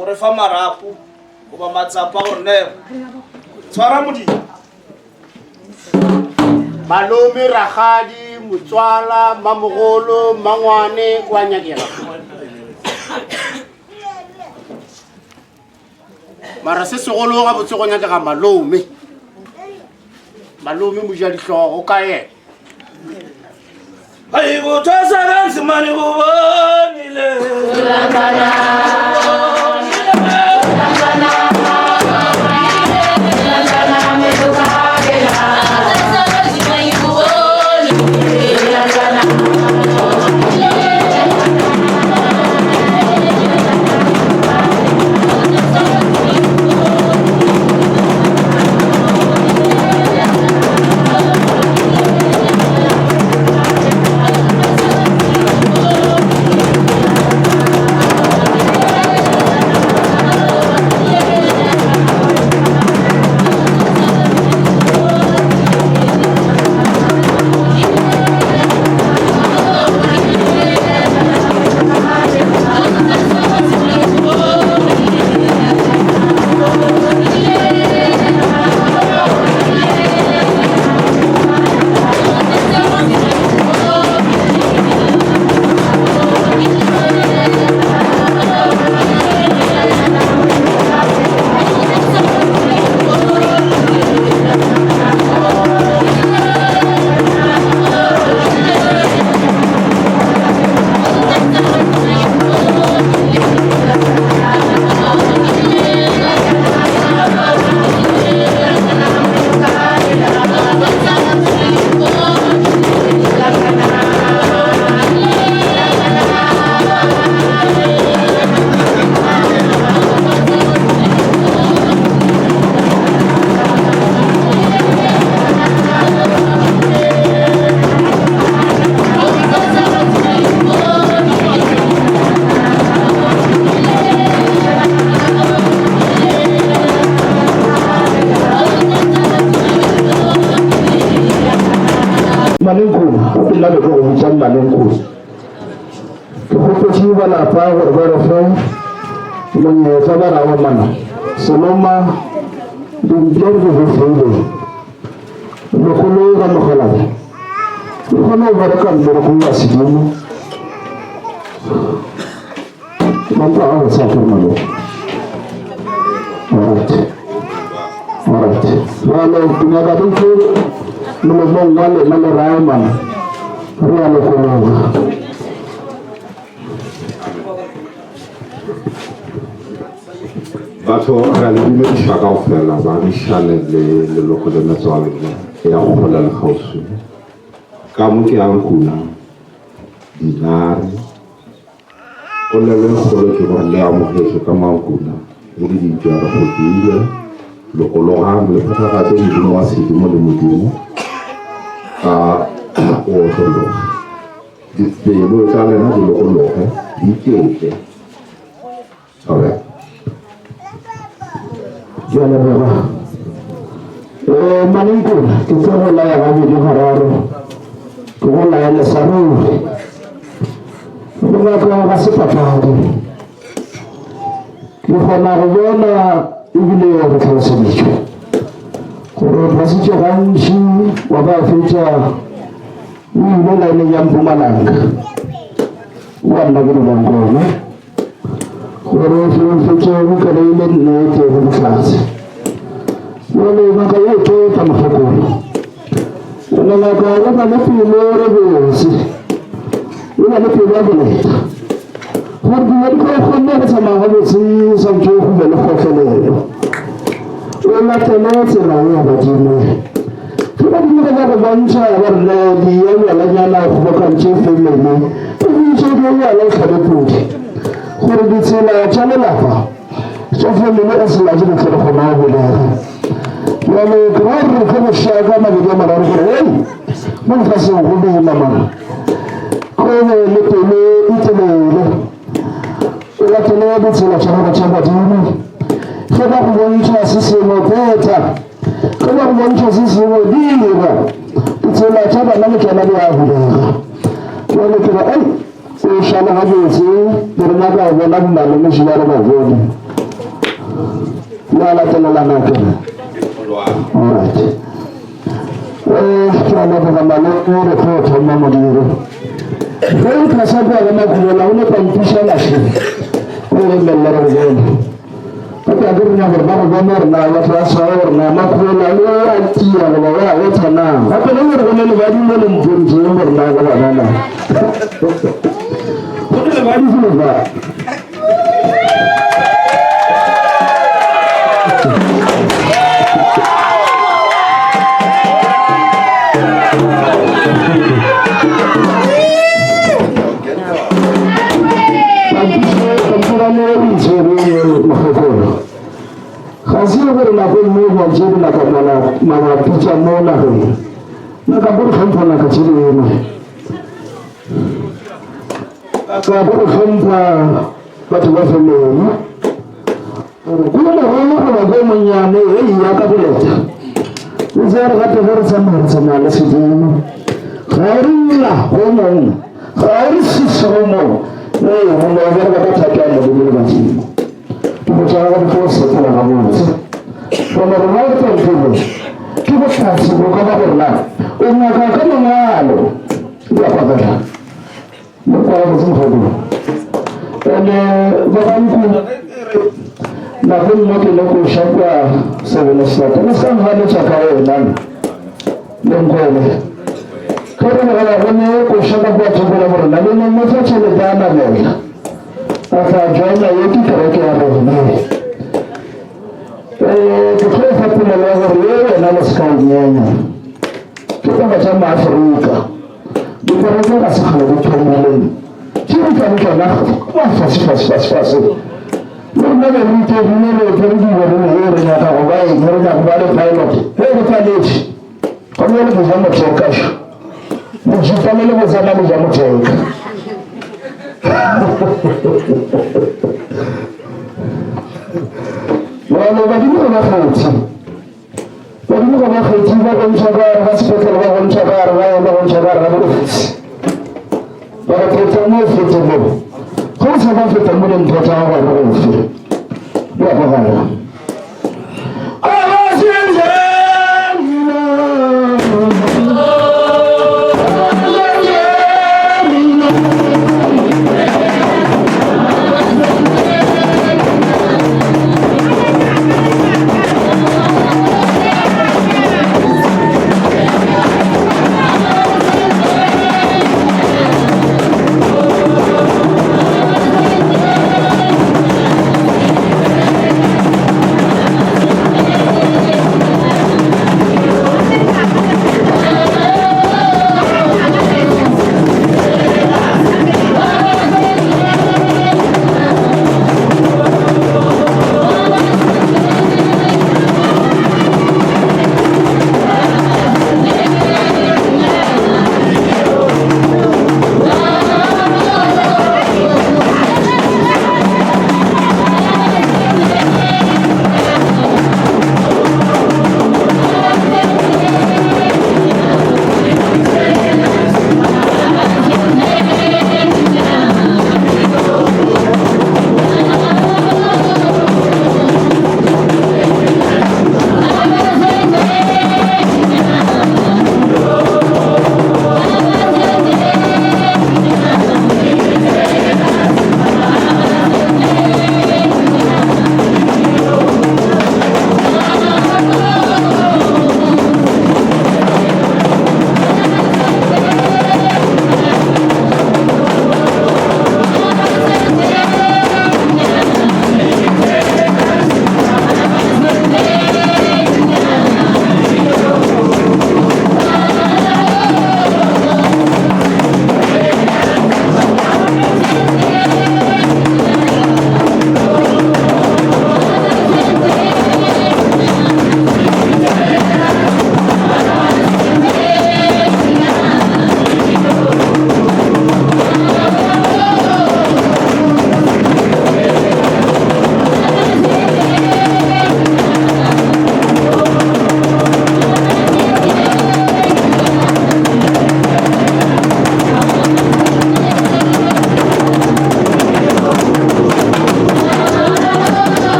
Go re fa marapo goba matsapa gore neo. Tshwara modiro. Malome, rakgadi, motswala, mmamogolo, mmangwane wa nyakega. Mara se segolo gabotse go nyakega malome. Malome moja dihlogo ka yena. Ayikuthwasa kanzima nikubonile. Malenkulu, o pela be ke go bitša Malenkulu. Ke kgopetše ba lapa gore ba re fe monyetla ba rago mana seloma dimpša di go file lekgolo ga mogalabe le kgone go bereka mmereko wa sedimo mantlo a go tsaya ke malo alright alright jalo ke nyaka ke ke molomong wa lena le raya mana re a lokologa Batho re a le dumediša kaofela, baagišane le leloko le metswalle ya kgole le kgauswi. Ka mo ke yang kuna dinare. Polelo e kgolo ke gore le amogetšwe ka mankuna le le dintša re kgopile lokologang le phethagatše Modimo wa sedimo le Modimo ka go otlologa. Dipelo tša lena di lokologe, di iketle. Amen. Ke a leboga. Eh, Malenkona, ke tlo go laya gabedi gararo. Ke go laele sa ruri. Bongaka ga se papadi. Ke kgona go bona ebile re tlhaloseditšwe gore o phasitše gantši wa ba fetša o ile laeneng ya Mpumalanga wa nna ke dulang gona gore o fetše o kry-ile nnete go bohlatse jale ngaka ye ke ka mofokolo ene ngaka o na le pelo re botse o na le pelo ya boleta gore dilo di kgone go tsamaya gabotse swantse go be le kgotlelelo o latele tsela ya badimo ge badimo ba go bontšha ba re di ya bjalanyana go kgobokantše family o bitše di bjala o hlabe podi gore ditsela tša lelapa tša family a se laje botlhe re kgona go bolege jale ke ra gore re go šaka mabedi a mararo gore ei mo lefaseng go boima mana kobe le pelo e telele o latele ditsela tša gago tša badimo ge ba go bontšha se sengwe phetha Ge ba go bontšha se sengwe, dira. Ditsela tša bana le tšona di a bulega. Jwale ke re, ei, o šale gabotse, ke re nyaka go bona bomalome šeba re ba bone. Le a latelelana ke re. Alright. Eh, ke a leboga malome re tlo thoma modiro. Ge o phasa kua ga Makhubela o ne pampišana hle. O lemelela re go bone. Gape a ke rena gore ba go bone gore na batho ba tshwara gore na Makhubela o a tia goba o a betha na. Gape le gore go ne lebadi mo le mpontšeng gore na go bona na. Go ne lebadi felo fa. Ga se gore nako e nngwe go tše dinaka mabapi tša mo nageng naka bo re hlompha naka tše dingwe ka bo re hlompha batho ba family gore ko mogolo goba ko monnyane e ya ka boleta o tsaya re gape ge re tsamaya re tsamaya le sedimo ga re lla go mongwe ga re sise go mongwe ee go no bereka ka thato ya modimo le badimo dilo tša gagwe di tlo sepela gabotse gona rona re tlampele ke bohlatse bo ka ba gore na o nyaka ka mangwalo di a kwagala le kwa botse mogadimo ene ba banku nako nngwe ke le koša kwa sebele sata le sa nganetša ka wena le nkwele ge re begela gone koša ka kwa thoko la borena le ne mo fa tšhelete a namela a tla joina ye ke kereke ya rena um ke tlo fa polelo ya gore ye wena le se ka o nyenya ke taba tša maaforika dikereke ga se kgale di thomileng tše di tlang tšona kwa fase fase fase fase le rena be re iterile re apere dilo re re re nyaka go ba eng re nyaka go ba le pilot ge re paletše gomme le boja motheka šo mojita le le botsana le ja motheka jale badimo ga ba kgethe badimo ga ba kgethe ba gontšha ka gare ga sepetlele ba gontšha ka gare ga ba gontšha ka gare ga diofisi ba go feta mo fete mo ge o sa ba feta mo le ntho tsa gago re gofe di a kwagala.